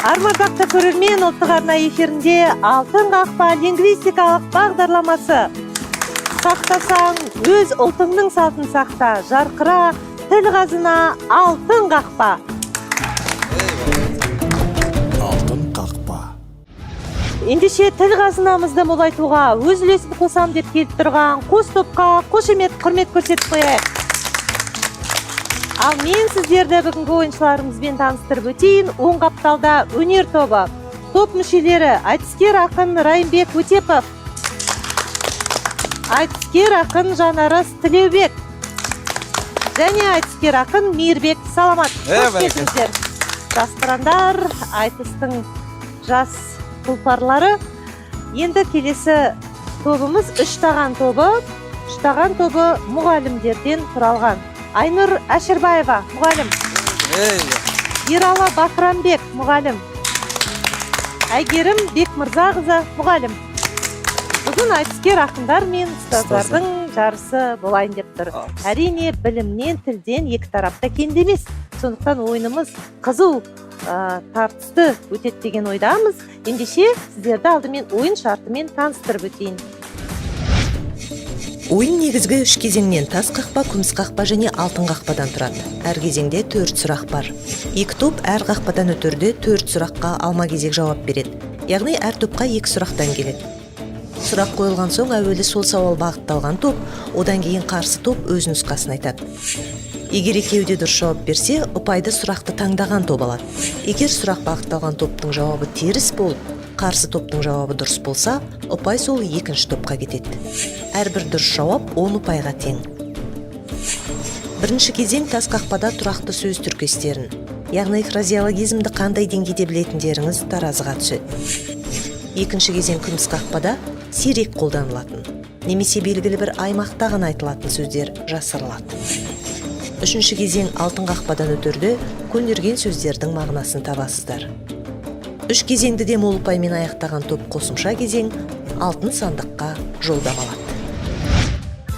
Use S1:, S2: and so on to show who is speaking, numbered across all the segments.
S1: Армардақты көрермен, ұлттық арна эфирінде «Алтын қақпа» лингвистикалық бағдарламасы. Сақтасаң, өз ұлтыңның салтын сақта, жарқыра тіл қазына, «Алтын қақпа».
S2: «Алтын қақпа».
S1: Ендеше, тіл қазынамызды молайтуға өз үлесін қосам деп келіп тұрған қос топқа қошемет, құрмет көрсетіп қояйық. Ал мен сіздерді бүгінгі ойыншыларымызбен таныстырып өтейін. Оң қапталда өнер тобы. Топ мүшелері: айтыскер ақын Райымбек Өтепов, айтыскер ақын Жанарыс Тілеубек және айтыскер ақын Мейірбек Саламат. Қош келдіңіздер, жас қырандар, айтыстың жас тұлпарлары. Енді келесі тобымыз — Үштаған тобы. Үштаған тобы мұғалімдерден құралған. Айнұр Әшірбаева, мұғалім, Ералы Бақырамбек, мұғалім, Әйгерім Бекмырзақызы, мұғалім. Бүгін айтыскер ақындар мен ұстаздардың жарысы болайын деп тұр. Әрине, білімнен, тілден екі тарап та кенде емес, сондықтан ойынымыз қызу, тартысты өтеді деген ойдамыз. Ендеше, сіздерді алдымен ойын шартымен таныстырып өтейін.
S3: Ойын негізгі үш кезеңнен: тас қақпа, күміс қақпа және алтын қақпадан тұрады. Әр кезеңде төрт сұрақ бар. Екі топ әр қақпадан өтерде төрт сұраққа алма кезек жауап береді, яғни әр топқа екі сұрақтан келеді. Сұрақ қойылған соң, әуелі сол сауал бағытталған топ, одан кейін қарсы топ өз нұсқасын айтады. Егер екеуі де дұрыс жауап берсе, ұпайды сұрақты таңдаған топ алады. Егер сұрақ бағытталған топтың жауабы теріс болып, қарсы топтың жауабы дұрыс болса, ұпай сол екінші топқа кетеді. Әрбір дұрыс жауап 10 ұпайға тең. Бірінші кезең — тас қақпада тұрақты сөз тіркестерін, яғни фразеологизмді қандай деңгейде білетіндеріңіз таразыға түседі. Екінші кезең — күміс қақпада сирек қолданылатын немесе белгілі бір аймақта ғана айтылатын сөздер жасырылады. Үшінші кезең — алтын қақпадан өтерде көнерген сөздердің мағынасын табасыздар. Үш кезеңді де мол ұпаймен аяқтаған топ қосымша кезең — алтын сандыққа жолдама алады.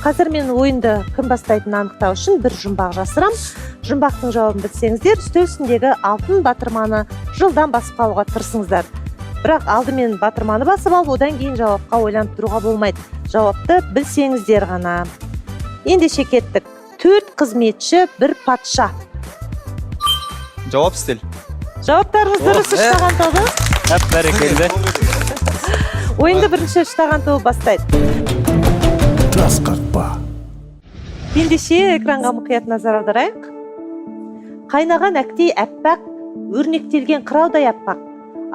S1: Қазір мен ойынды кім бастайтынын анықтау үшін бір жұмбақ жасырам. Жұмбақтың жауабын білсеңіздер, үстел үстіндегі алтын батырманы жылдам басып қалуға тырысыңыздар. Бірақ алдымен батырманы басып алып, одан кейін жауапқа ойланып тұруға болмайды. Жауапты білсеңіздер ғана. Ендеше, кеттік. Төрт қызметші, бір патша.
S4: Жауап: үстел.
S1: Жауаптарыңыз дұрыс, Үштаған тобы.
S4: Әп, бәрекелді.
S1: Ойынды бірінші Үштаған тобы бастайды.
S2: «Тас қақпа».
S1: Ендеше, экранға мұқият назар аударайық. Қайнаған әктей аппақ, өрнектелген қыраудай аппақ,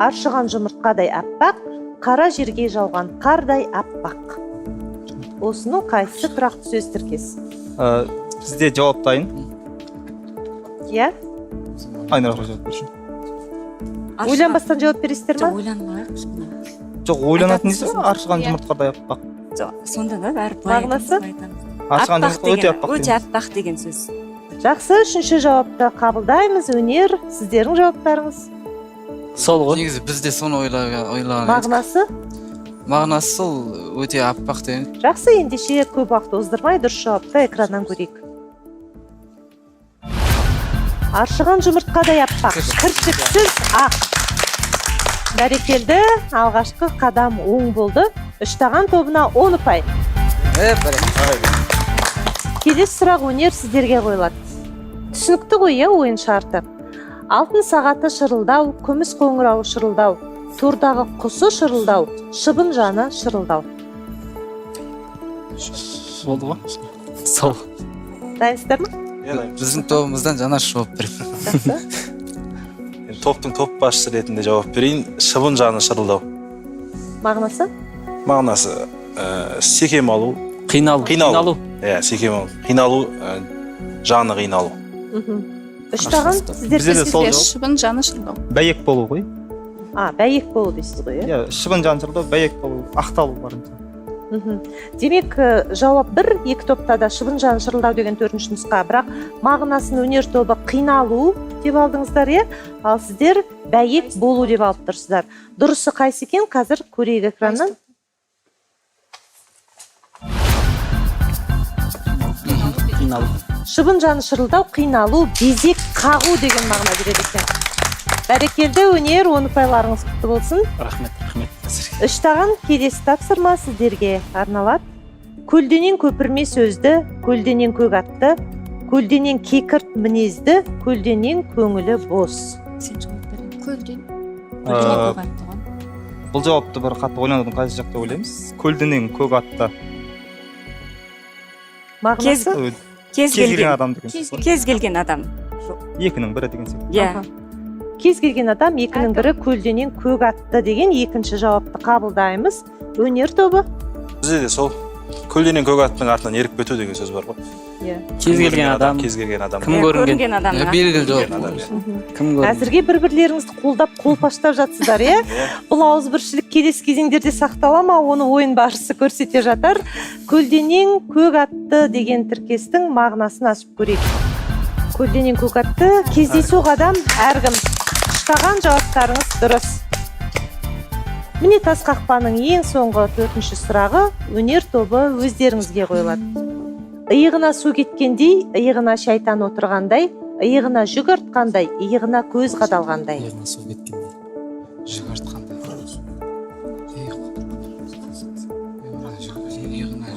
S1: аршыған жұмыртқадай аппақ, қара жерге жауған қардай аппақ. Осының қайсысы тұрақты сөз тіркесі?
S4: Бізде жауап дайын.
S1: Иә.
S4: Айнұр апай жауап берші.
S1: Ойланбастан жауап бересіздер ма?
S5: Жоқ, ойланып алайық кішкене.
S4: Жоқ, ойланатын несі бар? Аршыған
S5: Иә.
S4: жұмыртқадай аппақ.
S5: Жоқ, сонда да бәрі былай
S1: Мағынасы?
S5: айтамыз, былай айтамыз.
S4: Аршыған
S5: Аппақ
S4: жұмыртқа өте
S5: деген,
S4: аппақ
S5: өте
S4: деген.
S5: аппақ деген сөз.
S1: Жақсы, үшінші жауапты қабылдаймыз. Өнер, сіздердің жауаптарыңыз?
S6: Сол ғой.
S7: Негізі біз де соны ойлаған едік.
S1: Мағынасы?
S7: Мағынасы сол, өте аппақ деген.
S1: Жақсы, ендеше, көп уақыт оздырмай, дұрыс жауапты экраннан көрейік. Аршыған жұмыртқадай аппақ, кіршіксіз ақ. Бәрекелді, алғашқы қадам оң болды. Үштаған тобына 10 ұпай. Келесі сұрақ, өнер, сіздерге қойылады. Түсінікті ғой, иә, ойын шарты? Алтын сағаты шырылдау, күміс қоңырауы шырылдау, тордағы құсы шырылдау, шыбын жаны шырылдау.
S6: Болды ғой сол.
S1: Дайынсыздар ма?
S7: Біздің тобымыздан Жанар жауап береді.
S1: Жақсы.
S8: Енді топтың топ басшысы ретінде жауап берейін: шыбын жаны шырылдау.
S1: Мағынасы?
S8: Мағынасы секем алу.
S6: Қиналу.
S8: Қиналу. Иә, секем алу, қиналу, жаны қиналу.
S1: Үштаған, сіздер?
S4: Бізде де сол жауап.
S9: Шыбын жаны шырылдау.
S4: Бәйек болу ғой.
S1: А, бәйек болу дейсіз ғой, иә?
S4: Иә, шыбын жаны шырылдау, бәйек болу, ақталу барынша.
S1: Демек, жауап бір, екі топта да шыбын жаны шырылдау деген төртінші нұсқа, бірақ мағынасын өнер тобы қиналу деп алдыңыздар, иә, ал сіздер бәйек болу деп алып тұрсыздар. Дұрысы қайсы екен, қазір көрейік экраннан.
S6: Қиналу.
S1: Шыбын жаны шырылдау — қиналу, безек қағу деген мағына береді екен. Бәрекелді, өнер, 10 ұпайларыңыз құтты болсын.
S6: Рахмет, рахмет.
S1: Үштаған, келесі тапсырма сіздерге арналады. Көлденең көпірме сөзді, көлденең көк атты, көлденең кекірт мінезді, көлденең көңілі бос.
S5: Сен жауап бер.
S9: Көлден.
S5: Көлденең көк атты ғой.
S4: Бұл жауапты бір қатты ойланудың қажеті жоқ деп ойлаймыз. Көлденең көк атты.
S1: Мағынасы?
S5: Кез
S4: Кез келген
S5: келген
S4: адам деген сөз ғой.
S5: Кез келген адам.
S4: Екінің бірі деген сияқты.
S5: Иә.
S1: Аха. Кез келген адам, екінің бірі, көлденең көк атты деген екінші жауапты қабылдаймыз. Өнер тобы?
S8: Бізде де сол көлденең көк аттың артынан еріп кету деген сөз бар ғой.
S1: Иә.
S6: Кез келген адам.
S8: Кез келген адам.
S6: Кім
S5: Иә,
S6: көрінген?
S5: Көрінген адамның
S7: Иә, белгілі жауап.
S8: Көрінген адам, иә.
S6: Кім көрінген?
S1: Әзірге бір бірлеріңізді қолдап, қолпаштап жатсыздар, иә?
S8: Иә.
S1: Бұл ауызбіршілік келесі кезеңдерде сақтала ма, оны ойын барысы көрсете жатар. Көлденең көк атты деген тіркестің мағынасын ашып көрейік. Көлденең көк атты — кездейсоқ адам, әркім. Үштаған, жауаптарыңыз дұрыс. Міне, тас қақпаның ең соңғы төртінші сұрағы өнер тобы өздеріңізге қойылады. Иығына су кеткендей, иығына шайтан отырғандай, иығына жүк артқандай, иығына көз қадалғандай.
S6: Иығына су кеткендей.
S7: Жүк артқандай. Иығына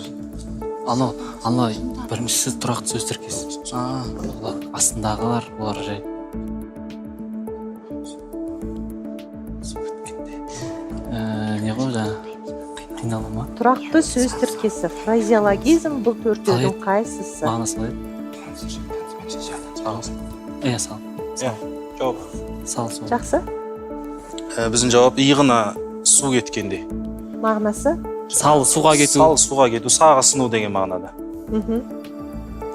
S6: Анау біріншісі тұрақты сөз тіркесі. Олар астындағылар, олар жай. Су кеткендей. Не ғой жаңа? Қиналу ма?
S1: Тұрақты сөз тіркесі, фразеологизм бұл төртеудің қайсысы?
S6: Мағынасы қалай еді? Иә, сал.
S8: Жауап.
S6: Сал сол.
S1: Жақсы.
S8: Біздің жауап иығына су кеткендей.
S1: Мағынасы?
S6: Сал суға кету.
S8: Сал суға кету, сағы сыну деген мағынада.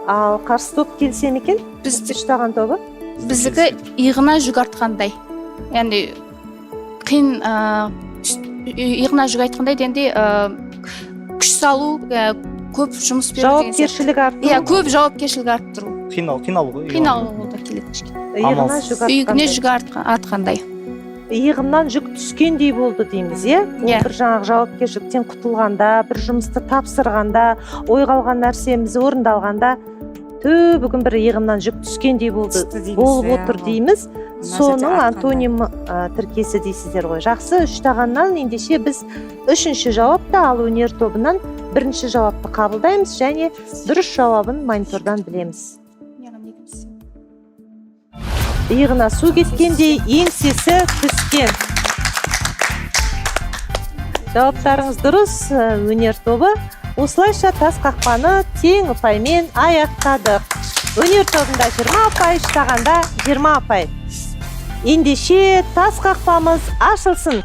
S1: Ал қарсы топ келісе ме екен?
S9: Бізді,
S1: Үштаған тобы?
S9: Біздікі иығына жүк артқандай. Яғни қиын, иығына жүк артқандай дегенде, күш салу, көп жұмыс беру деген сияқты.
S1: Жауапкершілік арту.
S9: Иә, көп жауапкершілік арттыру.
S4: Қиналу ғой.
S9: Қиналу да келеді кішкене.
S1: Иығына
S4: Амалсыз.
S1: жүк
S9: Иығына
S1: артқандай.
S9: жүк артқандай.
S1: Иығымнан жүк түскендей болды дейміз, иә? Ол
S9: Иә.
S1: бір жаңағы жауапкершіліктен құтылғанда, бір жұмысты тапсырғанда, ойға алған нәрсеміз орындалғанда, тө, бүгін бір иығымнан жүк түскендей болды,
S5: Түсті дейміз,
S1: болып
S5: иә,
S1: отыр
S5: ол.
S1: дейміз.
S5: Мына жерде
S1: Соның
S5: артқандай.
S1: антоним тіркесі дейсіздер ғой. Жақсы, үштағаннан ендеше біз үшінші жауапты, ал өнер тобынан бірінші жауапты қабылдаймыз және дұрыс жауабын монитордан білеміз. Иығына су кеткендей, еңсесі түскен. Жауаптарыңыз дұрыс, өнер тобы. Осылайша тас қақпаны тең ұпаймен аяқтадық. Өнер тобында 20 ұпай, үштағанда 20 ұпай. Ендеше тас қақпамыз ашылсын.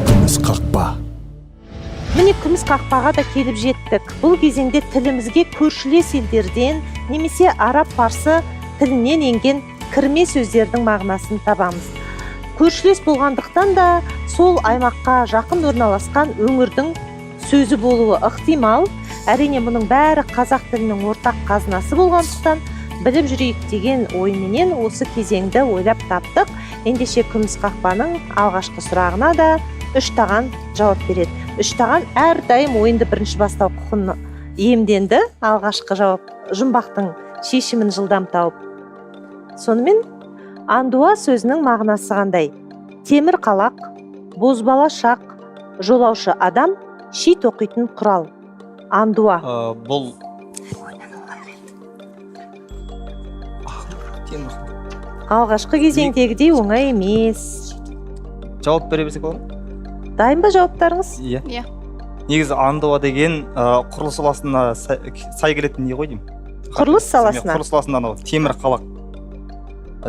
S2: Күміс қақпа.
S1: Міне, күміс қақпаға да келіп жеттік. Бұл кезеңде тілімізге көршілес елдерден немесе араб, парсы тілінен енген кірме сөздердің мағынасын табамыз. Көршілес болғандықтан да сол аймаққа жақын орналасқан өңірдің сөзі болуы ықтимал. Әрине, мұның бәрі қазақ тілінің ортақ қазынасы болғандықтан, біліп жүрейік деген ойменен осы кезеңді ойлап таптық. Ендеше күміс қақпаның алғашқы сұрағына да үштаған жауап береді. Үштаған әрдайым ойынды бірінші бастау құқын иемденді, алғашқы жауап жұмбақтың шешімін жылдам тауып. Сонымен, андуа сөзінің мағынасы қандай? Темір қалақ, бозбала шақ, жолаушы адам, ши тоқитын құрал. Андуа.
S4: Бұл темір.
S1: Алғашқы кезеңдегідей оңай емес.
S4: Жауап бере берсек болады ма?
S1: Дайын ба жауаптарыңыз?
S4: Иә.
S9: Иә.
S4: Негізі андуа деген құрылыс саласына сай келетін не ғой деймін.
S1: Құрылыс саласына?
S4: Құрылыс саласында анау темір қалақ,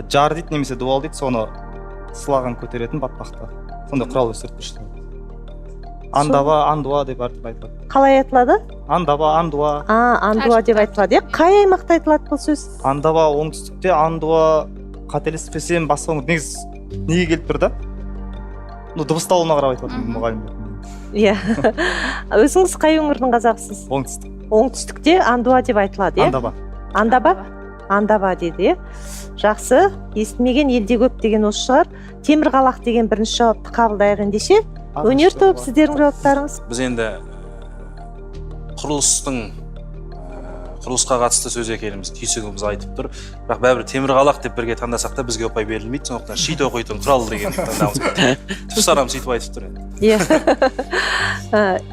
S4: жар дейді немесе дуал дейді, соны сылаған, көтеретін батпақты сондай құрал өсіріп тұр. Андаба, андуа деп әртүрлі айтылады.
S1: Қалай айтылады?
S4: Андаба, андуа.
S1: А, андуа деп айтылады, иә? Қай аймақта айтылады бұл сөз?
S4: Андаба оңтүстікте, андуа, қателеспесем, басқа өңір. Негізі неге келіп тұр да, ну, дыбысталуына қарап айтылады. Мұғалім.
S1: Иә, өзіңіз қай өңірдің қазағысыз?
S4: Оңтүстік.
S1: Оңтүстікте андуа деп айтылады, иә?
S4: Андаба.
S1: Андаба, андаба деді, иә. Жақсы, естімеген елде көп деген осы шығар. Темір қалақ деген бірінші жауапты қабылдайық ендеше. Өнер топ, сіздердің жауаптарыңыз?
S8: Біз енді құрылыстың Құрылысқа қатысты сөз екеніміз түйсігіміз айтып тұр. Бірақ бәрібір темір қалақ деп бірге таңдасақ та, бізге ұпай берілмейді. Сондықтан ши тоқитын құрал деген таңдауымыз керек. Түп санам сөйтіп айтып тұр енді.
S1: Иә.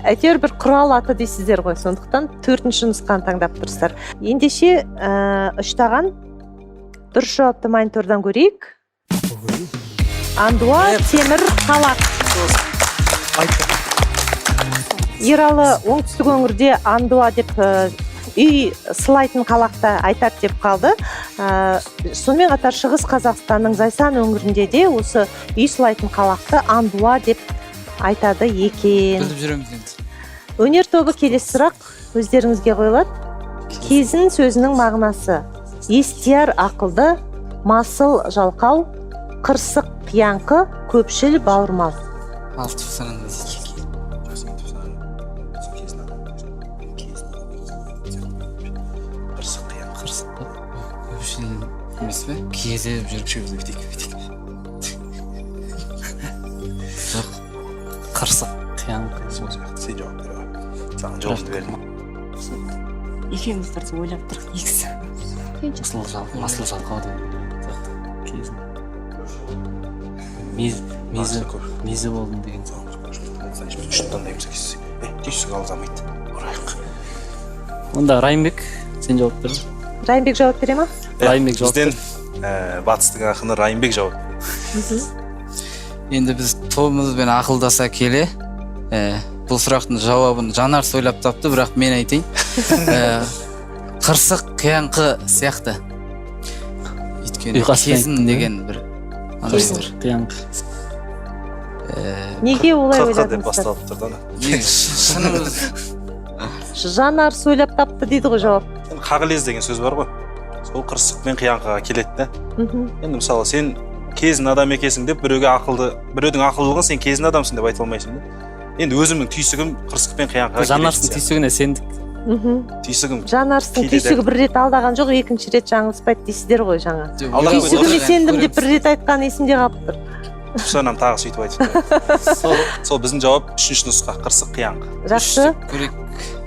S1: Әйтеуір бір құрал аты дейсіздер ғой, сондықтан төртінші нұсқаны таңдап тұрсыздар. Ендеше, үштаған, дұрыс жауапты монитордан көрейік. Андуа, темір қалақ. Ералы оңтүстік өңірде андуа деп үй сылайтын қалақты айтады деп қалды. Сонымен қатар Шығыс Қазақстанның Зайсан өңірінде де осы үй сылайтын қалақты андуа деп айтады екен.
S7: Біліп жүреміз енді.
S1: Өнер тобы, келесі сұрақ өздеріңізге қойылады. Кезін сөзінің мағынасы: естияр ақылды, масыл жалқау, қырсық қияңқы, көпшіл бауырмал.
S7: Алты санаңда.
S8: Қырсық қиян.
S6: Қырсық па?
S7: Көпшіл емес пе? Кезіп жүріп. Жоқ.
S6: Қырсық қияңқы.
S8: Сол сияқты, сен жауап бере ғой, саған жолымды бердім.
S5: Екеуміз дұрыс ойлап тұрық негізі.
S6: Масыл жалқау деген сияқты. Кезін мезі мезі болдым деген.
S8: Үш таңдаймыз, түйсік алзамайды, ұрайық.
S6: Онда Райымбек, сен жауап бер.
S1: Райымбек жауап бере ма?
S6: Райымбек жауап.
S8: Бізден батыстың ақыны Райымбек жауап.
S7: Енді біз тобымызбен ақылдаса келе, бұл сұрақтың жауабын Жанар ойлап тапты, бірақ мен айтайын. Қырсық қияңқы сияқты. Өйткені
S6: Ұйқаспен
S7: кезін
S6: айттың, да?
S7: деген бір андай бар.
S6: Қияңқы.
S1: Неге олай
S8: Қырқы деп
S1: ойладыңыздар?
S8: басталып тұр да.
S7: Негізі шынымыз.
S1: Жанар сөйлеп тапты дейді ғой жауап.
S8: Енді қағылез деген сөз бар ғой, сол қырсық пен қияңқыға келеді да. Енді мысалы, сен кезін адам екенсің деп біреуге ақылды, біреудің ақылдылығын сен кезін адамсың деп айта алмайсың да. Енді өзімнің түйсігім қырсық пен қияңқыға
S6: Жанарстың
S8: келетін.
S6: түйсігіне сендік.
S8: Түйсігім.
S1: Жанарстың
S8: Кейде
S1: түйсігі бір рет алдаған жоқ, екінші рет жаңылыспайды дейсіздер ғой жаңа.
S8: Алдап қойды.
S1: Түйсігіме сендім деп бір рет айтқан есімде қалып тұр.
S8: Түп санам тағы сөйтіп айтып тұр. Сол біздің жауап үшінші нұсқа, қырсық қияңқы.
S1: Жақсы.
S7: Көрейік.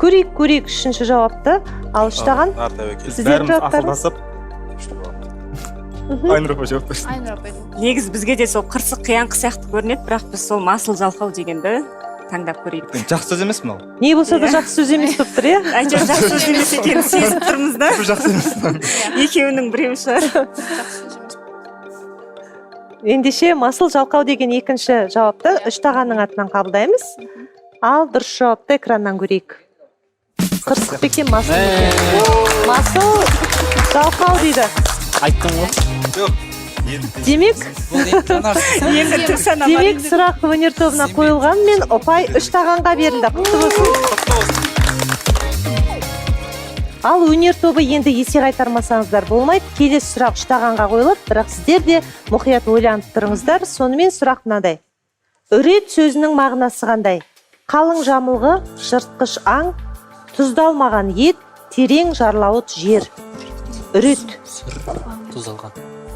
S1: Көрейік, көрейік үшінші жауапты. Ал үштаған,
S8: Нар тәуекел.
S1: сіздердің
S4: Бәріміз
S1: жауаптарыңыз?
S4: ақылдасып. Айнұр апа жауап берсін.
S9: Айнұр апай.
S5: Негізі бізге де сол қырсық қияңқы сияқты көрінеді, бірақ біз сол масыл жалқау дегенді таңдап көрейік.
S4: Енді жақсы сөз емес мынау.
S1: Не болса да жақсы сөз емес болып тұр, иә?
S5: Әйтеуір жақсы сөз емес екенін сезіп тұрмыз да.
S4: Жақсы емес.
S5: Екеуінің біреуі шығар.
S9: Жақсы сөз емес.
S1: Ендеше масыл жалқау деген екінші жауапты үштағанның атынан қабылдаймыз. Ал дұрыс жауапты экраннан көрейік. Қырсық па екен, масыл ба екен? Масыл жалқау дейді.
S6: Айттым ғой.
S8: Жоқ, енді
S1: Демек,
S7: Бұл енді Жанарстың.
S5: Енді түп санам.
S1: демек, сұрақ өнер тобына қойылғанмен ұпай үштағанға берілді. Құтты болсын. Ал өнер тобы, енді есе қайтармасаңыздар болмайды. Келесі сұрақ үштағанға қойылады, бірақ сіздер де мұқият ойланып тұрыңыздар. Сонымен сұрақ мынадай. Үрет сөзінің мағынасы қандай? Қалың жамылғы, жыртқыш аң, тұздалмаған ет, терең жарлауыт жер. Үрет.
S6: Сүр тұздалған.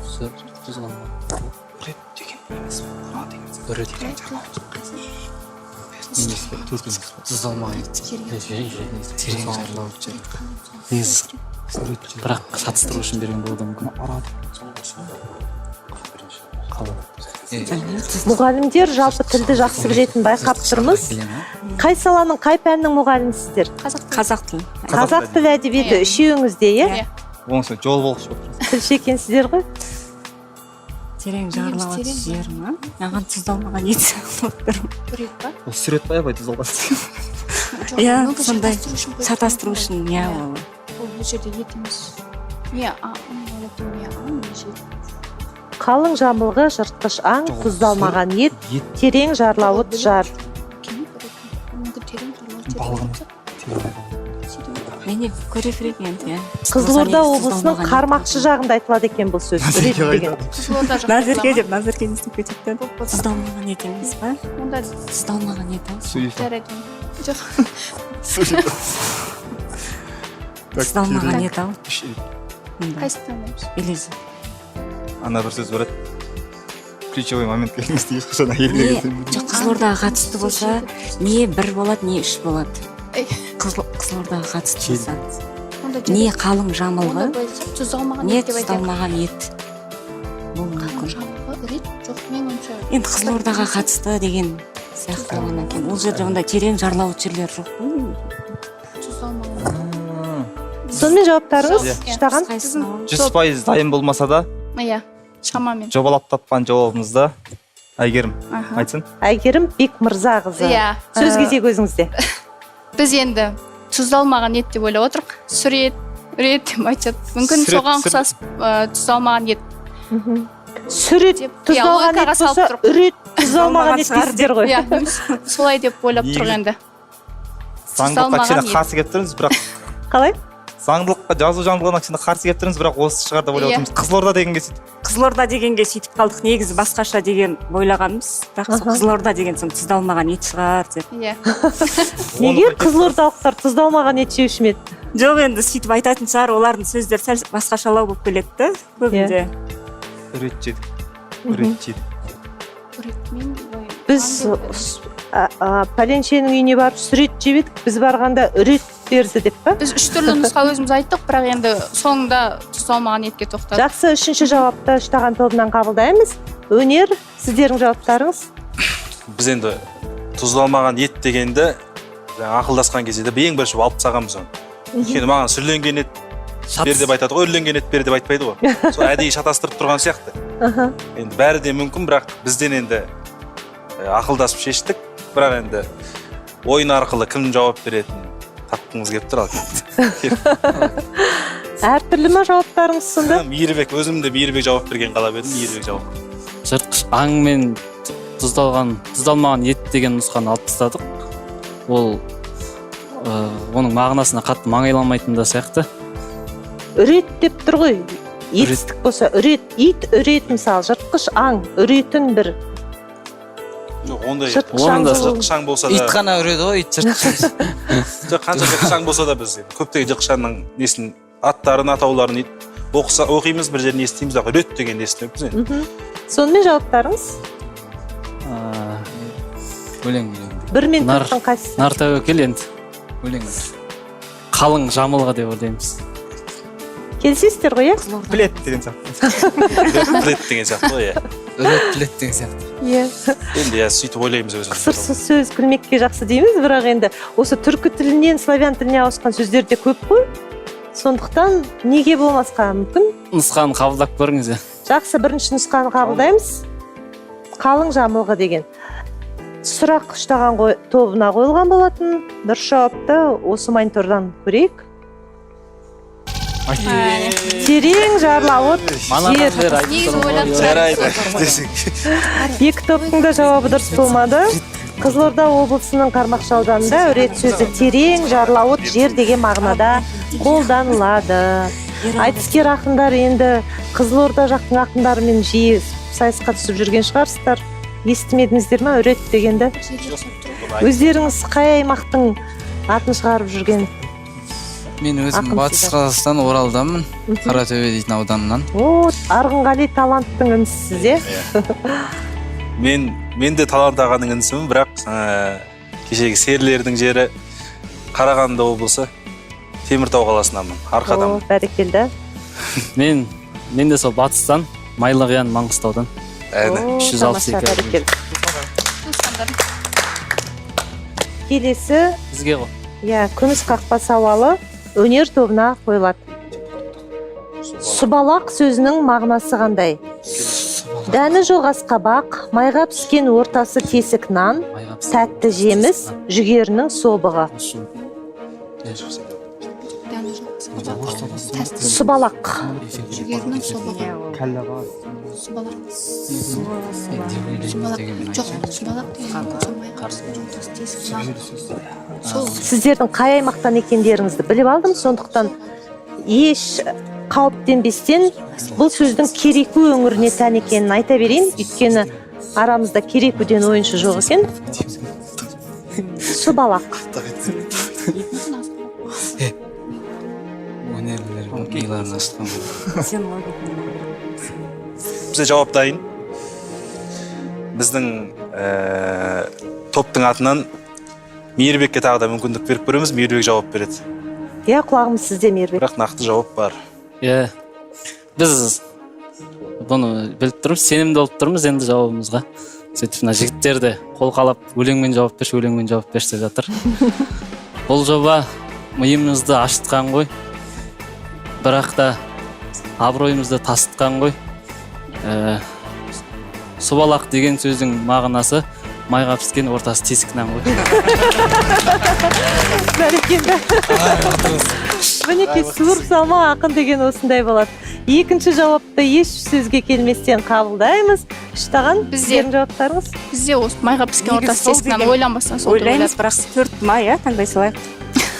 S6: Сүр тұздалған.
S4: Үрет деген емес, ұра деген сөз.
S6: Үрет. Емес пе?
S7: Тұздалмаған ет. Терең жарлауыт жер.
S6: Негізі бірақ шатыстыру үшін берген болуы да мүмкін. Қалың.
S1: Мұғалімдер жалпы тілді жақсы білетінін байқап тұрмыз. Қай саланың, қай пәннің мұғалімісіздер?
S9: Қазақ тілі.
S5: Қазақ тілі.
S1: Қазақ тілі, әдебиеті үшеуіңіз де, иә?
S9: Иә.
S4: Оңысы жол болғыш болып тұр.
S1: Тілші екенсіздер ғой.
S5: Терең жарлауыт
S9: Терең.
S5: жер ма? Маған тұздалмаған ет сияқты болып тұр.
S9: Үрет па?
S4: Ол сүрет па, абай тұздалған?
S9: Жоқ,
S5: Иә,
S9: мүмкін
S5: сондай.
S9: шатастыру үшін қойып
S5: Шатастыру
S9: қойған.
S5: үшін, иә, ол.
S9: Ол бұл жерде ет емес. Не, а, мен ойлап тұрмын, не аң, не жер.
S1: Қалың жамылғы, жыртқыш аң,
S4: Жоқ,
S1: тұздалмаған ет,
S4: ет.
S1: терең жарлауыт жар.
S9: Келмей тұр екен. Мүмкін терең жарлауыт жер
S4: Балғын.
S9: болса. Сөйтіп.
S5: Міне, көре берейік енді, иә.
S1: Қызылорда облысының
S5: Тұздалмаған ет.
S1: Қармақшы жағында айтылады екен бұл сөз. Үрет деген.
S9: Қызылорда жақта
S5: Назерке
S9: айтыла ма?
S5: деп, Назерке не істеп кетеді да.
S9: Болып болса.
S5: Тұздалмаған ет емес па?
S9: Онда
S5: Тұздалмаған ет ау.
S9: жарайды. Жоқ.
S5: Тұздалмаған ет ау. Онда.
S9: Қайсысын таңдаймыз?
S5: Или
S4: Ана бір сөз бар еді, ключевой момент келген ешқашан әйелге
S5: не жоқ, Қызылордаға қатысты болса, не бір болады, не үш болады.
S9: Ей.
S5: Қызылордаға қатысты болса.
S9: Онда
S5: Не қалың жамылғы,
S9: Онда былай десек, тұздалмаған
S5: не
S9: ет деп айтайық.
S5: тұздалмаған ет болуы
S9: Қалың
S5: мүмкін.
S9: жамылғы, үр ет, жоқ, менің ойымша.
S5: Енді Қызылордаға қатысты деген сияқты болғаннан кейін, ол жерде ондай терең жарлауыт жерлер жоқ қой.
S9: Тұздалмаған.
S1: Сонымен, жауаптарыңыз?
S9: Иә.
S1: Үштаған.
S5: Қайсысын аламыз?
S4: 100% дайын болмаса да,
S9: Иә, шамамен.
S4: жобалап тапқан жауабымызды Әйгерім айтсын.
S1: Әйгерім Бекмырзақызы, сөз кезегі өзіңізде.
S9: Біз енді тұздалмаған ет деп ойлап отырмық. Сүр ет, үр ет деп айтады. Мүмкін,
S4: Сүр ет,
S9: соған
S4: сүр-
S9: ұқсас, тұздалмаған ет
S1: Сүр ет
S9: деп. Иә,
S1: тұздалған
S9: логикаға
S1: ет
S9: салып
S1: болса,
S9: тұрып.
S1: үр ет тұздалмаған ет
S5: Шығар.
S1: дейсіздер ғой.
S9: Иә, солай деп ойлап тұрық
S4: Негізі-
S9: енді.
S4: Заңдылыққа кішкене
S9: Тұздалмаған ет.
S4: қарсы келіп тұрмыз, бірақ
S1: Қалай?
S4: заңдылыққа, жазу заңдылығына кішкене қарсы келіп тұрмыз, бірақ осы шығар деп ойлап отырмыз. Қызылорда дегенге сөйтіп.
S5: Қызылорда дегенге сөйтіп қалдық. Негізі басқаша деген ойлағанбыз, бірақ сол Қызылорда деген соң тұздалмаған ет шығар деп.
S1: Неге қызылордалықтар тұздалмаған ет жеуші ме еді?
S5: Жоқ, енді сөйтіп айтатын шығар, олардың сөздері сәл басқашалау болып келеді да көбінде.
S4: Үр ет жедік, үр ет жедік.
S9: Үр ет мен былай
S1: Біз
S9: аң деп-
S1: пәленшенің үйіне барып сүр ет жеп едік, біз барғанда үр ет берді деп па?
S9: Біз үш түрлі нұсқа өзіміз айттық, бірақ енді соңында тұздалмаған етке тоқтадық.
S1: Жақсы, үшінші жауапты Үштаған тобынан қабылдаймыз. Өнер, сіздердің жауаптарыңыз?
S8: Біз енді тұздалмаған ет дегенді жаңа ақылдасқан кезде де ең бірінші алып тастағанбыз оны, өйткені маған сүрленген ет бер деп айтады ғой, үрленген ет бер деп айтпайды ғой. Сол әдейі шатастырып тұрған сияқты. Енді бәрі де мүмкін, бірақ бізден енді ақылдасып шештік, бірақ енді ойын арқылы кім жауап беретінін тапқымыз келіп тұр. Ал
S1: Әртүрлі ма жауаптарыңыз сонда?
S8: Мейірбек, өзім де Мейірбек жауап берген қалап едім. Мейірбек жауап.
S6: Жыртқыш аң мен тұздалған, тұздалмаған ет деген нұсқаны алып тастадық. Ол оның мағынасына қатты маңайламайтын да сияқты.
S1: Үрет деп тұр ғой. Етістік болса, үрет, ит үрет, мысалы, жыртқыш аң үретін бір
S8: Жоқ, ондай
S1: жыртқыш
S6: Оның
S1: аң
S6: да
S1: болу-
S8: жыртқыш аң болса да
S7: Ит қана үреді ғой, ит жыртқыш емес.
S8: Жоқ, қанша жыртқыш аң болса да, біз енді көптеген жыртқыш аңның несін, аттарын, атауларын оқыса, оқимыз, бір жерін естиміз, бірақ үрет дегенді естімеппіз енді.
S1: Сонымен, жауаптарыңыз?
S7: Өлең, өлең.
S1: Бір мен
S6: Нар-
S1: төрттің қайсысы?
S6: Нар тәуекел енді.
S7: Өлең.
S6: Қалың жамылғы деп ойлаймыз.
S1: Келісесіздер ғой, иә?
S4: Білет деген сияқты.
S8: Білет деген сияқты ғой, иә.
S7: Үрет, білет деген сияқты.
S1: Иә.
S8: Енді, иә, сөйтіп ойлаймыз өзіміз.
S1: Қысырсыз сөз күлмекке жақсы дейміз, бірақ енді осы түркі тілінен славян тіліне ауысқан сөздер де көп қой, сондықтан неге болмасқа мүмкін?
S6: Нұсқаны қабылдап көріңіз, иә.
S1: Жақсы, бірінші нұсқаны қабылдаймыз, қалың жамылғы деген. Сұрақ Үштаған тобына қойылған болатын. Дұрыс жауапты осы монитордан көрейік. Терең жарлауыт
S6: Манадан
S1: жер.
S6: бері айтып
S9: Негізі
S6: тұрмын ғой,
S9: ойлап
S6: иә.
S8: Жарайды десең.
S1: Екі топтың да жауабы дұрыс болмады. Қызылорда облысының Қармақшы ауданында үрет сөзі терең жарлауыт жер деген мағынада қолданылады. Айтыскер ақындар, енді Қызылорда жақтың ақындарымен жиі сайысқа түсіп жүрген шығарсыздар. Естімедіңіздер ма үрет дегенді? Өздеріңіз қай аймақтың атын шығарып жүрген
S7: Мен өзім
S1: ақынсыздар?
S7: Батыс Қазақстан, Оралданмын, Қаратөбе дейтін ауданнан.
S1: О, Арғынғали Таланттың інісісіз, иә?
S8: Мен де Талант ағаның інісімін, бірақ кешегі серілердің жері, Қарағанды облысы, Теміртау қаласынанмын,
S1: О,
S8: Арқаданмын.
S1: бәрекелді.
S6: Мен де сол батыстан, Майлықиян, Маңғыстаудан.
S8: Әне.
S1: О,
S6: 362.
S1: тамаша, бәрекелді.
S9: Туысқандарым.
S1: Келесі
S6: Бізге ғой.
S1: Иә, күміс қақпа сауалы өнер тобына қойылады. Сұбалақ сөзінің мағынасы қандай? Дәні жоқ асқабақ, майға піскен ортасы тесік нан,
S6: Майға піскен.
S1: тәтті жеміс, жүгерінің собығы.
S9: Дәні жоқ асқабақ. Тәтті.
S1: Сұбалақ.
S9: Жүгерінің собығы. Сұбалақ. Сұбалақ. Жоқ, сұбалақ деген сол майға піскен ортасы тесік нан. Сол.
S1: Сіздердің қай аймақтан екендеріңізді біліп алдым, сондықтан еш қауіптенбестен бұл сөздің Кереку өңіріне тән екенін айта берейін, өйткені арамызда Керекуден ойыншы жоқ екен. Сұбалақ.
S9: Мүмкін, асқабақ.
S7: Өнерлер миларын ашқан.
S5: Сен логикаңа.
S8: Бізде жауап дайын. Біздің топтың атынан Мейірбекке тағы да мүмкіндік беріп көреміз. Мейірбек жауап береді.
S1: Иә, құлағымыз сізде, Мейірбек.
S8: Бірақ нақты жауап бар.
S6: Иә, біз бұны біліп тұрмыз, сенімді болып тұрмыз енді жауабымызға. Сөйтіп мына жігіттер де қолқалап, өлеңмен жауап берші, өлеңмен жауап берші деп жатыр. Бұл жоба миымызды ашытқан ғой, бірақ та абыройымызды тасытқан ғой. Субалақ деген сөздің мағынасы майға піскен ортасы тесік нан ғой.
S1: Бәрекелді! Мінекей, суырып салма ақын деген осындай болады. Екінші жауапты еш сөзге келместен қабылдаймыз. Үштаған,
S9: Бізде.
S1: сіздердің жауаптарыңыз?
S9: Бізде осы майға піскен
S5: Негізі
S9: ортасы
S5: сол
S9: тесік нан,
S5: деген
S9: ойланбастан сол деп
S5: ойлаймыз,
S9: ойладық.
S5: бірақ төрт ма, иә, таңдай салайық.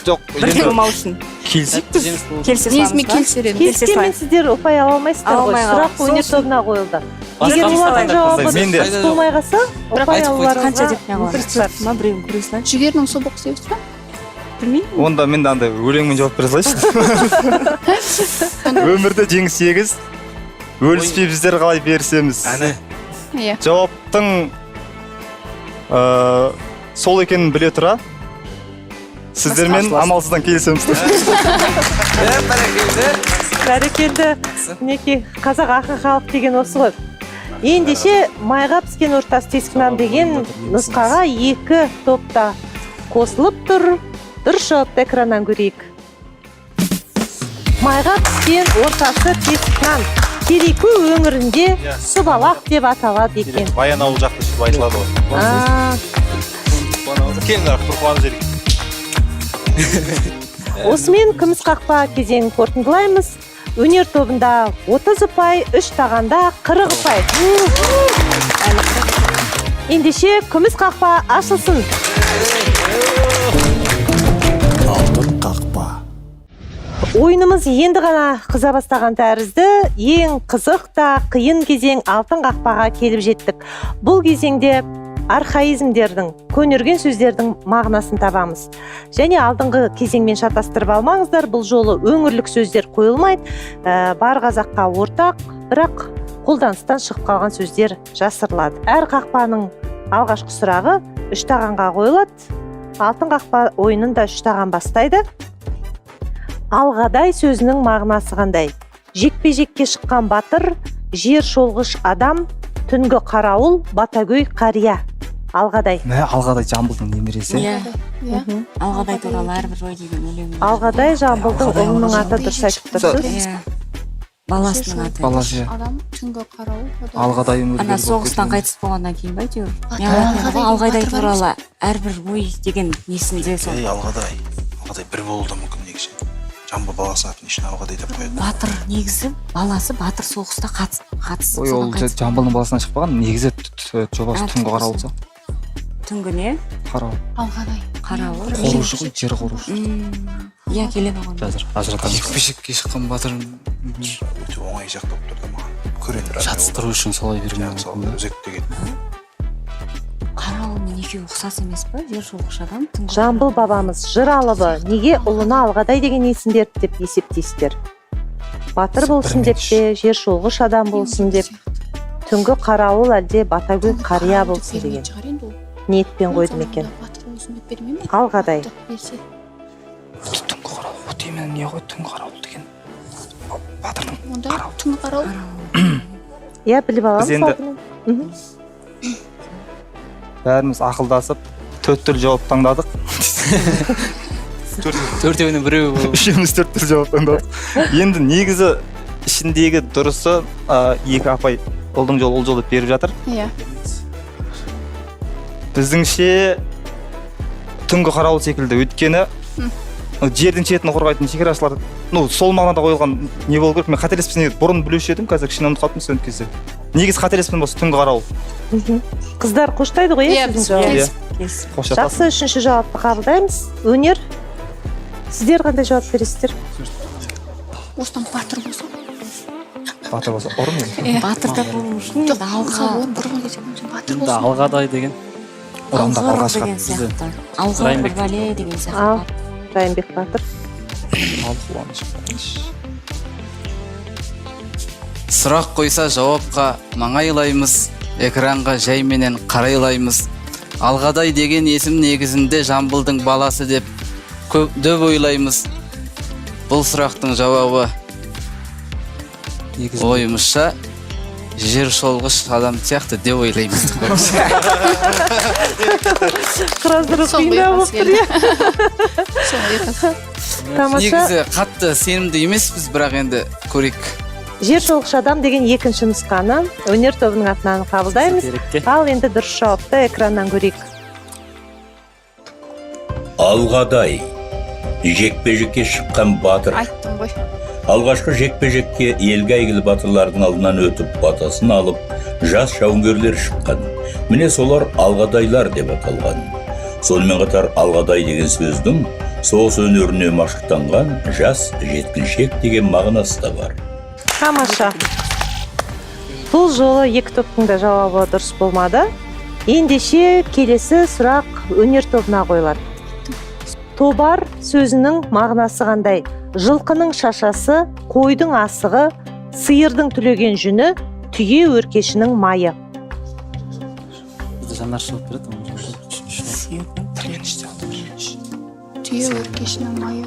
S4: Жоқ.
S5: Бірдей
S4: Енді
S5: болмау үшін.
S4: Келісейік біз.
S5: Келісе
S9: Негізі мен
S5: саламыз ба?
S9: келісер едім.
S5: Келісе
S1: Келіскенмен
S5: салайық.
S1: сіздер ұпай ала алмайсыздар
S5: Ала
S1: ғой.
S5: алмай
S1: Сұрақ
S5: қаламыз.
S1: өнер
S5: Сол үшін.
S1: тобына қойылды.
S6: Басқа
S1: Егер олардың жауабы
S4: Мен де.
S1: дұрыс болмай қалса,
S9: Бірақ
S1: ұпай
S7: айтып қойдық.
S5: Қанша деп не
S1: алуларыңызға
S5: қыламыз?
S1: мүмкіндік бар.
S5: Төрт ма, біреуін көре салайық.
S9: Жүгерінің собоқ себепті ма?
S5: Білмеймін.
S4: Онда мен де андай өлеңмен жауап бере салайыншы. Өмірде жеңіс егіз, бөліспей біздер қалай берісеміз?
S8: Әні.
S9: Иә.
S4: Жауаптың сол екенін біле тұра, сіздермен амалсыздан келісеміз.
S1: Бәрекелді! Мінекей, қазақ ақын халық деген осы ғой. Ендеше, майға піскен ортасы тесік нан деген нұсқаға екі топта қосылып тұр. Дұрыс жауапты экраннан көрейік. Майға піскен ортасы тесік нан Кереку өңірінде субалақ деп аталады екен.
S8: Баянауыл жақта сөйтіп айтылады ғой.
S1: А,
S8: Келіңдер, бір қуанып жіберейік.
S1: Осымен күміс қақпа кезеңін қорытындылаймыз. Өнер тобында 30 ұпай, үш тағанда 40 ұпай. Ендеше, күміс қақпа ашылсын!
S2: Алтын қақпа.
S1: Ойынымыз енді ғана қыза бастаған тәрізді. Ең қызық та қиын кезең, алтын қақпаға келіп жеттік. Бұл кезеңде архаизмдердің, көнерген сөздердің мағынасын табамыз. Және алдыңғы кезеңмен шатастырып алмаңыздар, бұл жолы өңірлік сөздер қойылмайды. Бар қазаққа ортақ, бірақ қолданыстан шығып қалған сөздер жасырылады. Әр қақпаның алғашқы сұрағы үш тағанға қойылады. Алтын қақпа ойынын да үш таған бастайды. Алғадай сөзінің мағынасы қандай? Жекпе жекке шыққан батыр, жер шолғыш адам, түнгі қарауыл, батагөй қария. Алғадай.
S4: Мә, Алғадай Жамбылдың немересі.
S5: Иә.
S9: Иә.
S5: Алғадай туралы әрбір ой деген өлең бар.
S1: Алғадай Жамбылдың
S4: Алғадай.
S1: ұлының аты, дұрыс айтып тұрсыз.
S5: Иә, баласының аты.
S4: Баласы, иә.
S9: Адам, түнгі қарауыл.
S4: Алғадай өмірге
S5: Ана
S4: болып
S5: соғыстан
S4: кеткен.
S5: қайтыс болғаннан кейін ба, әйтеуір.
S9: Батыр,
S5: Не алатын еді ғой,
S9: Алғадай
S5: Алғадай
S9: батыр бар.
S5: туралы әрбір ой деген несінде сол.
S8: Ей, Алғадай, Алғадай бір болуы да мүмкін негізі. Жамбыл баласы атын не үшін Алғадай деп қояды?
S5: Батыр негізі, баласы батыр, соғыста қатысып,
S4: Ой, ол
S5: содан қайтыс.
S4: Жамбылдың баласынан шықпаған негізі, жобасы
S5: А,
S4: түнгі қарауыл
S5: түнгі. Түнгі не?
S4: Қарауыл.
S9: Алғадай.
S5: Қарауыл.
S4: Қорушы ғой, жер қорушы.
S5: Иә, келеді оған.
S6: Қазір ажыратамыз.
S7: Жекпе жекке шыққан батыр.
S8: Өте оңай сияқты болып тұр да маған, көрейін.
S6: Шатыстыру үшін солай берген.
S8: Мысалы, өзек деген.
S5: Қарауылмен екеуі ұқсас емес па? Жер шолғыш адам, түнгі
S1: Жамбыл
S5: қарауыл.
S1: бабамыз, жыр алыбы, неге ұлына Алғадай деген есім берді деп есептейсіздер? Батыр болсын деп пе, жер шолғыш адам болсын деп, түнгі қарауыл әлде батагөй қария болсын деген ниетпен қойды ма екен?
S9: Батыр болсын деп бермей ме?
S1: Алғадай.
S9: Берсе.
S4: Түнгі қарауыл, вот именно, не ғой, түнгі қарауыл деген батырдың
S9: Онда түнгі қарауыл.
S1: Иә, біліп аламыз
S4: Біз енді-
S1: алдымен.
S4: Бәріміз ақылдасып, төрт түрлі жауап таңдадық.
S6: Төртеуінің біреуі болу.
S4: Үшеуміз төрт түрлі жауап таңдадық. Енді негізі ішіндегі дұрысы, екі апай ұлдың жолы ұл жол деп беріп жатыр.
S9: Иә.
S4: Біздіңше, түнгі қарауыл секілді, өйткені жердің шетін қорғайтын шекарашылар, ну, сол мағынада қойылған не болу керек. Мен қателеспесем, негізі бұрын білуші едім, қазір кішкене ұмытып қалыппын. Студент кезде негізі қателеспесем, осы түнгі қарауыл.
S1: Қыздар қоштайды ғой, иә,
S9: Иә,
S1: сіздің
S9: біз
S1: жауабыңызды?
S4: Иә.
S5: Кес.
S4: Қош жатасың.
S1: Жақсы, үшінші жауапты қабылдаймыз. Өнер, сіздер қандай жауап бересіздер?
S9: Осыдан батыр болса.
S4: Батыр болса, ұры мен.
S9: Иә.
S5: Батыр да болуы мүмкін.
S9: Жоқ,
S5: Енді алға
S9: мысалы, оны бұрынғы кезде болса, батыр
S6: Енді
S9: болсын.
S6: Алғадай деген.
S4: Ұрандап
S5: Алғыр
S4: алға шығады.
S5: деген сияқты, алғыр бір
S6: Райымбек.
S5: бәле деген сияқты.
S1: Ал, Райымбек батыр.
S4: Ал, Қуаныш, Қуаныш.
S7: Сұрақ қойса, жауапқа маңайлаймыз, экранға жайменен қарайлаймыз. Алғадай деген есім негізінде Жамбылдың баласы деп көп дөп ойлаймыз. Бұл сұрақтың жауабы ойымызша жер шолғыш адам сияқты деп ойлаймыз.
S1: Құрастыру қиындау болып тұр, иә. Тамаша.
S7: Негізі қатты сенімді емеспіз, бірақ енді көрейік.
S1: Жер шолғыш адам деген екінші нұсқаны өнер тобының атынан қабылдаймыз. Ал енді дұрыс жауапты экраннан көрейік.
S10: Алғадай жекпе-жекке шыққан батыр.
S9: Айттым ғой.
S10: Алғашқы жекпе-жекке елге әйгілі батырлардың алдынан өтіп, батасын алып, жас жауынгерлер шыққан. Міне, солар алғадайлар деп аталған. Сонымен қатар алғадай деген сөздің соғыс өнеріне машықтанған жас жеткіншек деген мағынасы да бар.
S1: Тамаша. Бұл жолы екі топтың да жауабы дұрыс болмады. Ендеше келесі сұрақ өнер тобына қойылады. Тобар сөзінің мағынасы қандай? Жылқының шашасы, қойдың асығы, сиырдың түлеген жүні, түйе өркешінің майы.
S6: Бізде Жанар жауап береді.
S9: Түйе өркешінің майы.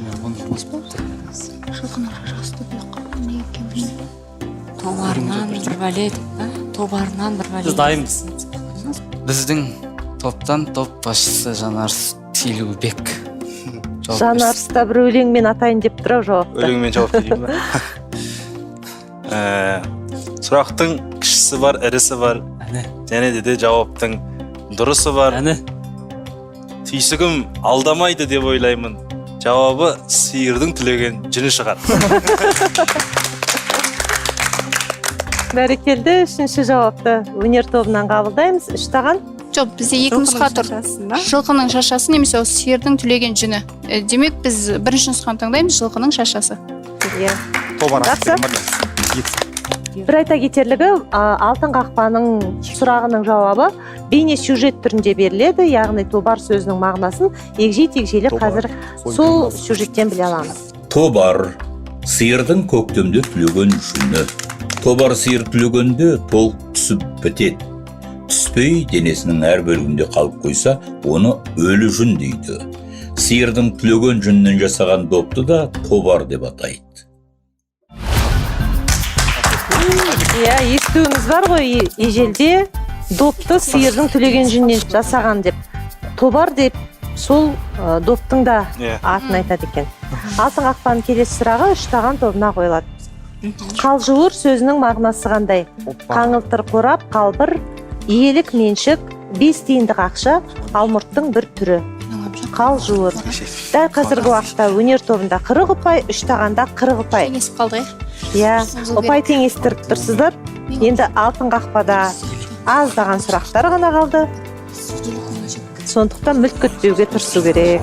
S9: Жылқының шашасы деп не екенін білмеймін.
S5: Тобарынан бір бәле деп па? Тобарынан бір бәле.
S6: Біз дайынбыз.
S7: Біздің топтан топ басшысы Жанарыс Телеубек жауап берсін.
S1: Жанарыс та бір өлеңмен атайын деп тұр ау жауапты.
S8: Өлеңмен жауап берейін ба? Сұрақтың кішісі бар, ірісі бар.
S6: Әне.
S8: Және де жауаптың дұрысы бар.
S6: Әне.
S8: Түйсігім алдамайды деп ойлаймын. Жауабы сиырдың түлеген жүні шығар.
S1: Бәрекелді, үшінші жауапты өнер тобынан қабылдаймыз. Үш таған.
S9: Жоқ, бізде екі нұсқа тұр. Жылқының шашасы немесе осы сиырдың түлеген жүні. Демек, біз бірінші нұсқаны таңдаймыз, жылқының шашасы.
S1: Иә.
S4: Тобар.
S1: Жақсы. Бір айта кетерлігі, алтын қақпаның сұрағының жауабы бейне сюжет түрінде беріледі, яғни тобар сөзінің мағынасын егжей тегжейлі қазір сол сюжеттен біле аламыз.
S10: Тобар сиырдың көктемде түлеген жүні. Тобар сиыр түлегенде толық түсіп бітеді. Түспей денесінің әр бөлігінде қалып қойса, оны өлі жүн дейді. Сиырдың түлеген жүнінен жасаған допты да тобар деп атайды.
S1: Иә, естуіміз бар ғой, ежелде допты сиырдың түлеген жүнінен жасаған деп. Тобар деп сол доптың да атын айтады екен. Алтын қақпаның келесі сұрағы үш таған тобына қойылады. Қалжуыр сөзінің мағынасы қандай? Қаңылтыр қорап, қалбыр, иелік меншік, 5 тиындық ақша, алмұрттың бір түрі. Қалжуыр. Дәл қазіргі уақытта өнер тобында 40 ұпай, үш тағанда 40 ұпай.
S9: Теңесіп қалдық,
S1: иә. Ұпай теңестіріп тұрсыздар. Енді алтын қақпада аздаған сұрақтар ғана қалды. Сондықтан мүлт кетпеуге тырысу керек.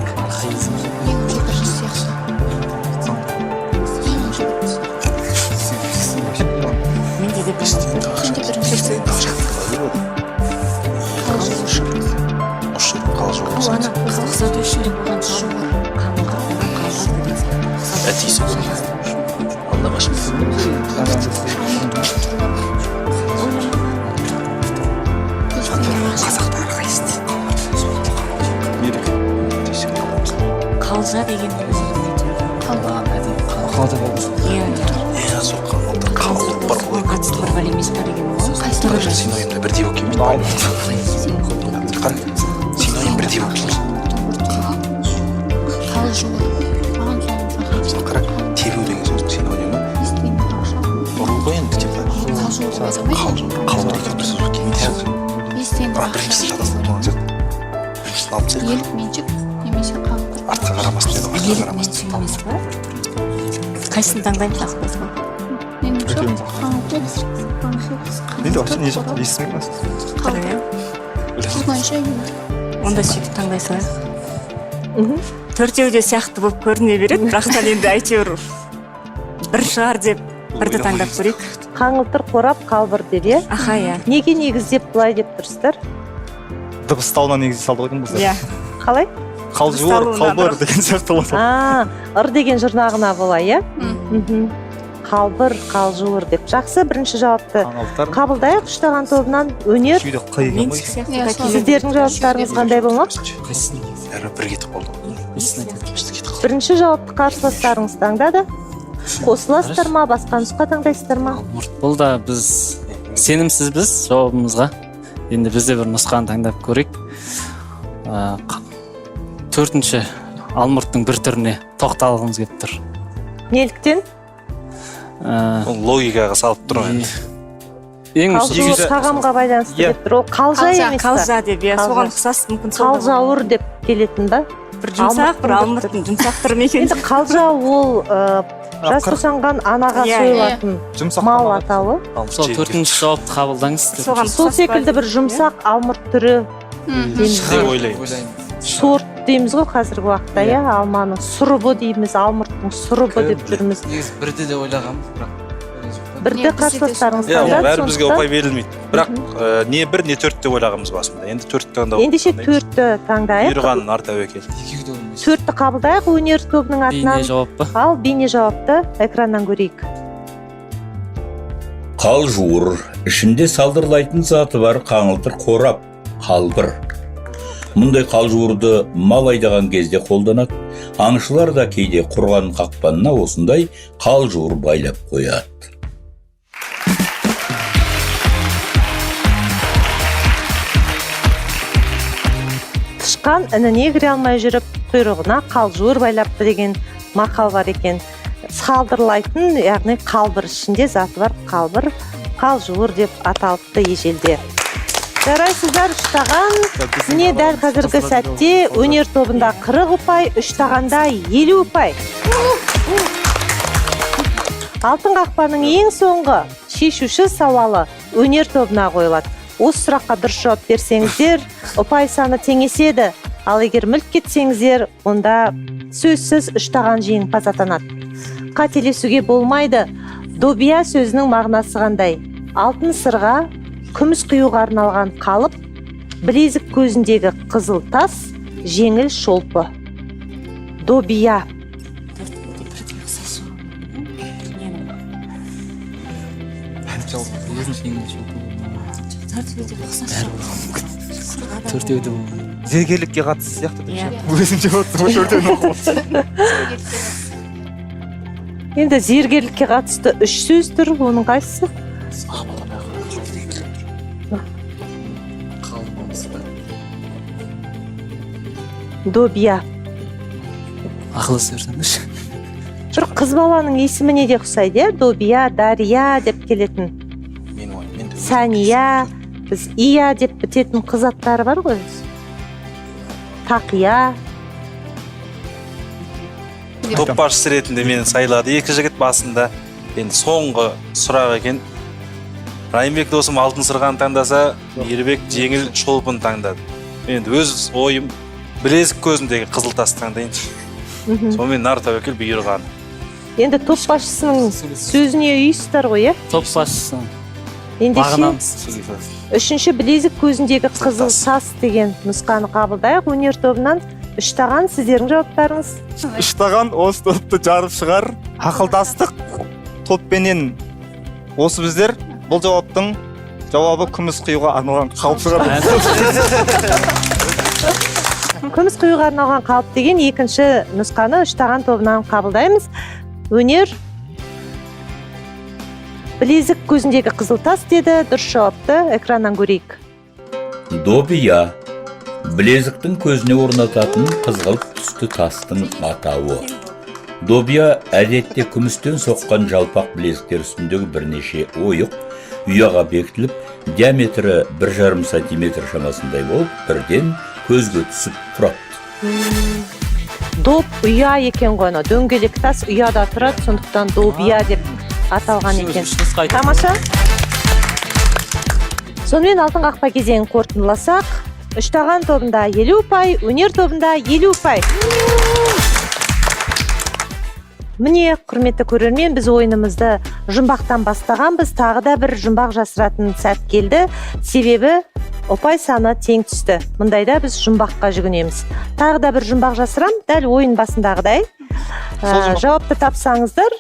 S5: Қалжа деген қатысты бір бәле емес па деген ғой.
S8: Синонимді бірдей болып келмейді. Синоним бірдей болып келмейді. Қара, тебу деген сөздің синонимі ұру ғой енді, типа. Қалжа деген бір сөз келмейді. Бірақ біріншісі шатастырып тұрған сияқты. Біріншісін алып тастайық.
S9: Иелік меншік немесе қаңтар.
S8: Артқа қарамасын деді, артқа қарамасын.
S5: Қайсысын таңдаймыз, ақбас?
S4: Енді вообще не жоқ, естімеймін.
S5: Онда сөйтіп таңдай салайық. Төртеуі де сияқты болып көріне береді, бірақтан енді әйтеуір бір шығар деп бірді таңдап көрейік.
S1: Қаңылтыр қорап, қалбыр деп, иә?
S5: Аха, иә.
S1: Неге негіздеп былай деп тұрсыздар?
S4: Дыбыстауына негізге салды ғой деймін қыздар.
S5: Иә.
S1: Қалай?
S4: Қалжуыр, қалбыр деген сияқты болады.
S1: Ыр деген жұрнағына бола, иә? Қалбыр, қалжуыр деп. Жақсы, бірінші жауапты қабылдайық үш таған тобынан. Өнер. Сіздердің жауаптарыңыз қандай болмақ?
S8: Бәрі бір кетіп қалды.
S1: Бірінші жауапты қарсыластарыңыз таңдады. Қосыласыздар ма, басқа нұсқа таңдайсыздар ма?
S6: Алмұрт. Бұл да біз сенімсізбіз жауабымызға. Енді біз де бір нұсқаны таңдап көрейік. Төртінші алмұрттың бір түріне тоқталғымыз келіп тұр.
S1: Неліктен?
S8: Ол логикаға салып тұр ғой енді.
S6: Ең
S1: Қалжуыр тағамға байланысты
S4: Иә.
S1: деп тұр. Ол қалжа
S5: Қалжа,
S1: емес па?
S5: қалжа деп, иә,
S1: Қалжа.
S5: соған ұқсас мүмкін, сол да
S1: Қалжауыр деп келетін ба?
S5: бір жұмсақ, бір алмұрттың жұмсақ түрі ме екен?
S1: Енді қалжа ол жас босанған анаға
S5: Иә,
S1: сойылатын
S4: Жұмсақ
S1: мал
S4: тамақ.
S1: атауы.
S8: Алмұрт
S6: Сол
S8: жейді.
S6: төртінші жауапты қабылдаңыз.
S5: Соған
S1: Сол
S5: ұқсас па
S1: секілді бір
S5: деп,
S1: жұмсақ алмұрт түрі дейміз.
S8: Деп ойлаймыз.
S1: Сорт дейміз ғой қазіргі уақытта, иә, алманың сұрыбы дейміз, алмұрттың сұрыбы деп жүрміз.
S7: Негізі бірді де ойлағанбыз, бірақ
S1: Бірді
S9: Иә, бізде де
S1: қарсыластарыңыз
S8: Иә, ол
S1: таңдады,
S8: бәрі бізге
S1: сондықтан
S8: ұпай берілмейді. Бірақ не бір, не төрт деп ойлағанбыз басында. Енді төртті таңдау.
S1: Ендеше төртті таңдайық.
S8: Бұйырғанын ар тәуекел.
S7: Екеуі де болмайды.
S1: Төртті қабылдайық өнер тобының
S6: Бейне
S1: атынан.
S6: жауап па?
S1: Ал бейне жауапты экраннан көрейік.
S10: Қалжуыр, ішінде салдырлайтын заты бар қаңылтыр қорап, қалбыр. Мұндай қалжуырды мал айдаған кезде қолданады. Аңшылар да кейде құрған қақпанына осындай қалжуыр байлап қояды.
S1: Тышқан ініне кіре алмай жүріп, құйрығына қалжуыр байлапты деген мақал бар екен. Салдырлайтын, яғни қалбыр, ішінде заты бар қалбыр, қалжуыр деп аталыпты ежелде. Жарайсыздар, үштаған. Міне, дәл қазіргі сәтте өнер тобында 40 ұпай, үштағанда 50 ұпай. Алтын қақпаның ең соңғы шешуші сауалы өнер тобына қойылады. Осы сұраққа дұрыс жауап берсеңіздер, ұпай саны теңеседі. Ал егер мүлт кетсеңіздер, онда сөзсіз үштаған жеңімпаз атанады. Қателесуге болмайды. Добия сөзінің мағынасы қандай? Алтын сырға, күміс құюға арналған қалып, білезік көзіндегі қызыл тас, жеңіл шолпы. Добия.
S6: Төртеуі де болмайды.
S4: Зергерлікке қатысты сияқты деп
S5: Иә.
S4: ше. Өзім жеп отырмын, төртеуін оқып отырмын.
S1: Енді зергерлікке қатысты үш сөз тұр, оның қайсысы? Добия.
S6: Ақылдаса берсеңдерші.
S1: Бір қыз баланың есіміне де ұқсайды, иә? Добия, Дария деп келетін.
S8: Менің ойым, мен де өзім
S1: Сәния, біз Ия деп бітетін қыз аттары бар ғой. Тақия.
S8: Топ басшысы ретінде мені сайлады екі жігіт басында. Енді соңғы сұрақ екен. Райымбек досым алтын сырғаны таңдаса, Мейірбек жеңіл шолпыны таңдады. Енді өз ойым білезік көзіндегі қызыл тасты таңдайыншы. Сонымен нар тәуекел бұйырған.
S1: Енді топ басшысының сөзіне ұйысыздар ғой, иә?
S6: Топ басшысының
S1: Ендеше
S6: бағынамыз.
S1: үшінші білезік көзіндегі
S8: Қызыл
S1: қызыл
S8: тас.
S1: тас деген нұсқаны қабылдайық өнер тобынан. Үштаған, сіздердің жауаптарыңыз?
S4: Үштаған осы топты жарып шығар. Ақылдастық топпенен осы біздер. Бұл жауаптың жауабы күміс құюға арналған қалып шығар.
S1: Күміс құюға арналған қалып деген екінші нұсқаны үштаған тобынан қабылдаймыз. Өнер білезік көзіндегі қызыл тас деді. Дұрыс жауапты экраннан көрейік.
S10: Добия, білезіктің көзіне орнататын қызғылт түсті тастың атауы. Добия әдетте күмістен соққан жалпақ білезіктер үстіндегі бірнеше ойық ұяға бекітіліп, диаметрі 1,5 сантиметр шамасындай болып, бірден көзге түсіп тұрады.
S1: Доп ұя екен ғой, анау дөңгелек тас ұяда тұрады, сондықтан добия деп аталған екен.
S6: Үш нұсқа айтып.
S1: Тамаша. Сонымен алтын қақпа кезеңін қорытындыласақ, үштаған тобында 50 ұпай, өнер тобында 50 ұпай. Міне, құрметті көрермен, біз ойынымызды жұмбақтан бастағанбыз. Тағы да бір жұмбақ жасыратын сәт келді. Себебі ұпай саны тең түсті. Мұндайда біз жұмбаққа жүгінеміз. Тағы да бір жұмбақ жасырам, дәл ойын басындағыдай.
S4: Сол жұмбақ.
S1: Жауапты тапсаңыздар,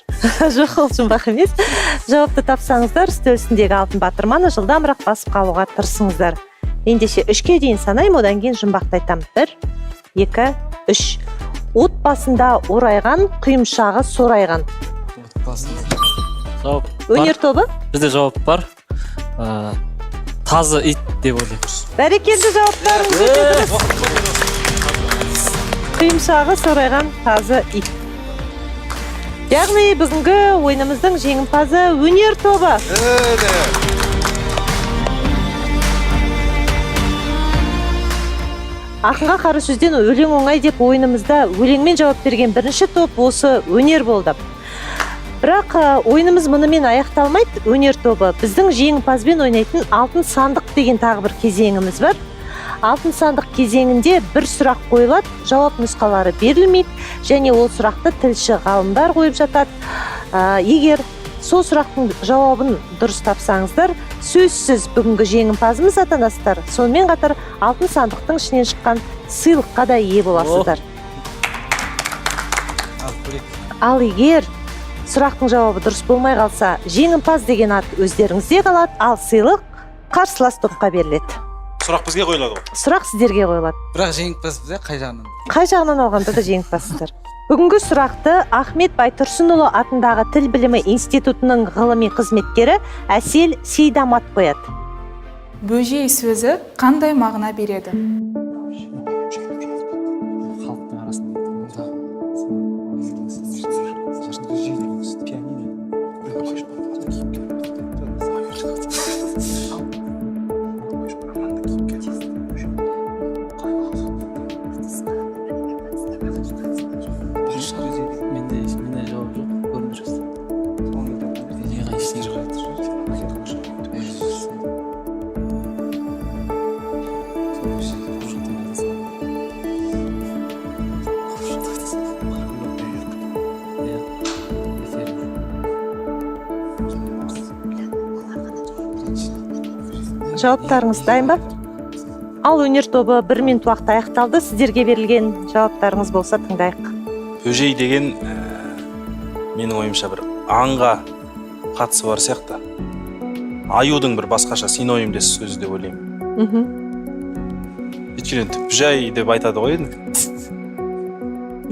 S1: жоқ, ол жұмбақ емес. Жауапты тапсаңыздар, үстел үстіндегі алтын батырманы жылдамырақ басып қалуға тырысыңыздар. Ендеше 3-ке дейін санаймын, одан кейін жұмбақты айтамын. 1, 2, 3. От басында орайған, құйымшағы сорайған.
S7: Отбасында.
S6: Жауап бар.
S1: Өнер тобы?
S6: Бізде жауап бар. Тазы ит деп ойлаймыз.
S1: Бәрекелді, жауаптарыңыз өте дұрыс. Құйымшағы сорайған тазы ит. Яғни бүгінгі ойынымыздың жеңімпазы — өнер тобы. Ақынға қара сөзден өлең оңай деп, ойынымызда өлеңмен жауап берген бірінші топ осы өнер болды. Бірақ ойынымыз мұнымен аяқталмайды. Өнер тобы, біздің жеңімпазбен ойнайтын алтын сандық деген тағы бір кезеңіміз бар. Алтын сандық кезеңінде бір сұрақ қойылады, жауап нұсқалары берілмейді және ол сұрақты тілші ғалымдар қойып жатады. Егер сол сұрақтың жауабын дұрыс тапсаңыздар, сөзсіз бүгінгі жеңімпазымыз атанасыздар. Сонымен қатар алтын сандықтың ішінен шыққан сыйлыққа да ие боласыздар.
S7: Алып көрейік.
S1: Ал егер сұрақтың жауабы дұрыс болмай қалса, жеңімпаз деген ат өздеріңізде қалады, ал сыйлық қарсылас топқа беріледі.
S8: Сұрақ бізге қойылады ғой?
S1: Сұрақ сіздерге қойылады.
S7: Бірақ жеңімпаз біз, иә, қай жағынан?
S1: Қай жағынан алғанда да жеңімпазсыздар. Бүгінгі сұрақты Ахмет Байтұрсынұлы атындағы Тіл білімі институтының ғылыми қызметкері Әсел Сейдамат қояды.
S11: Бөжей сөзі қандай мағына береді?
S6: Халықтың арасында. Менде жауап жоқ, көрініп тұр. Неге ештеңе жоқ. Иә, эфир.
S1: Жауаптарыңыз дайын ба? Ал, өнер тобы, бір минут уақыт аяқталды. Сіздерге берілген жауаптарыңыз болса, тыңдайық.
S8: Бөжей деген менің ойымша, бір аңға қатысы бар сияқты, аюдың бір басқаша синонимдес сөзі деп ойлаймын. Өйткені енді бүжай деп айтады ғой енді.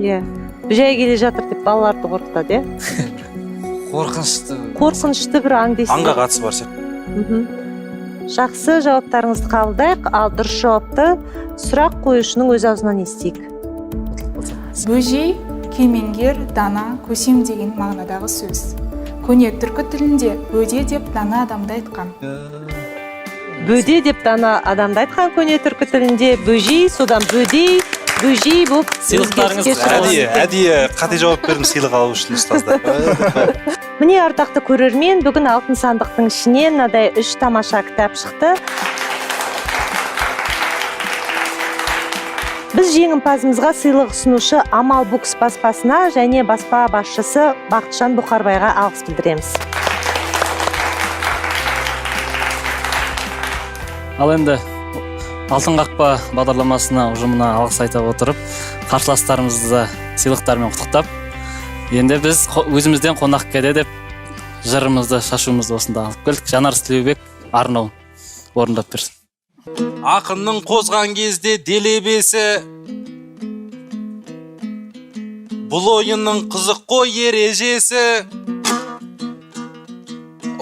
S1: Иә, бүжай келе жатыр деп балаларды қорқытады, иә.
S7: Қорқынышты.
S1: Қорқынышты бір аң дейсіз.
S8: Аңға қатысы бар сияқты.
S1: Жақсы, жауаптарыңызды қабылдайық. Ал дұрыс жауапты сұрақ қоюшының өз аузынан естиік.
S11: Бөжей — кемеңгер, дана, көсем деген мағынадағы сөз. Көне түркі тілінде бөде деп дана адамды айтқан.
S1: Бөде деп дана адамды айтқан көне түркі тілінде. Бөжей, содан бөдей, бөжей болып
S6: Сыйлықтарыңыз
S1: өзгеріске ұшыраған
S8: Әдейі
S1: екен.
S8: әдейі қате жауап бердім сыйлық алу үшін, ұстаздар.
S1: Міне, ардақты көрермен, бүгін алтын сандықтың ішінен мынадай үш тамаша кітап шықты. Біз жеңімпазымызға сыйлық ұсынушы Амал Букс баспасына және баспа басшысы Бақытжан Бұқарбайға алғыс білдіреміз.
S6: Ал енді Алтын қақпа бағдарламасына, ұжымына алғыс айта отырып, қарсыластарымызды да сыйлықтармен құттықтап, енді біз өзімізден қонақ келді деп жырымызды, шашуымызды осында алып келдік. Жанар Тілеубек арнау орындап берсін.
S8: Ақынның қозған кезде делебесі, бұл ойынның қызық қой ережесі.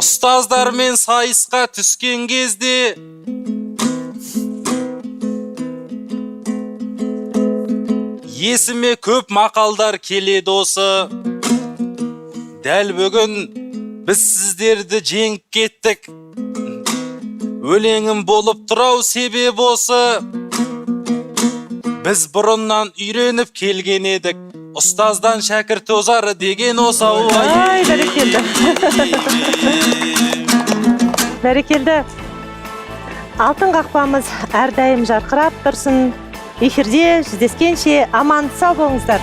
S8: Ұстаздармен сайысқа түскен кезде есіме көп мақалдар келеді осы. Дәл бүгін біз сіздерді жеңіп кеттік, өлеңім болып тұрау себеп осы. Біз бұрыннан үйреніп келген едік, ұстаздан шәкірт озар деген осы.
S1: Ай, бәрекелді, бәрекелді! Алтын қақпамыз әрдайым жарқырап тұрсын. Эфирде жүздескенше аман сау болыңыздар.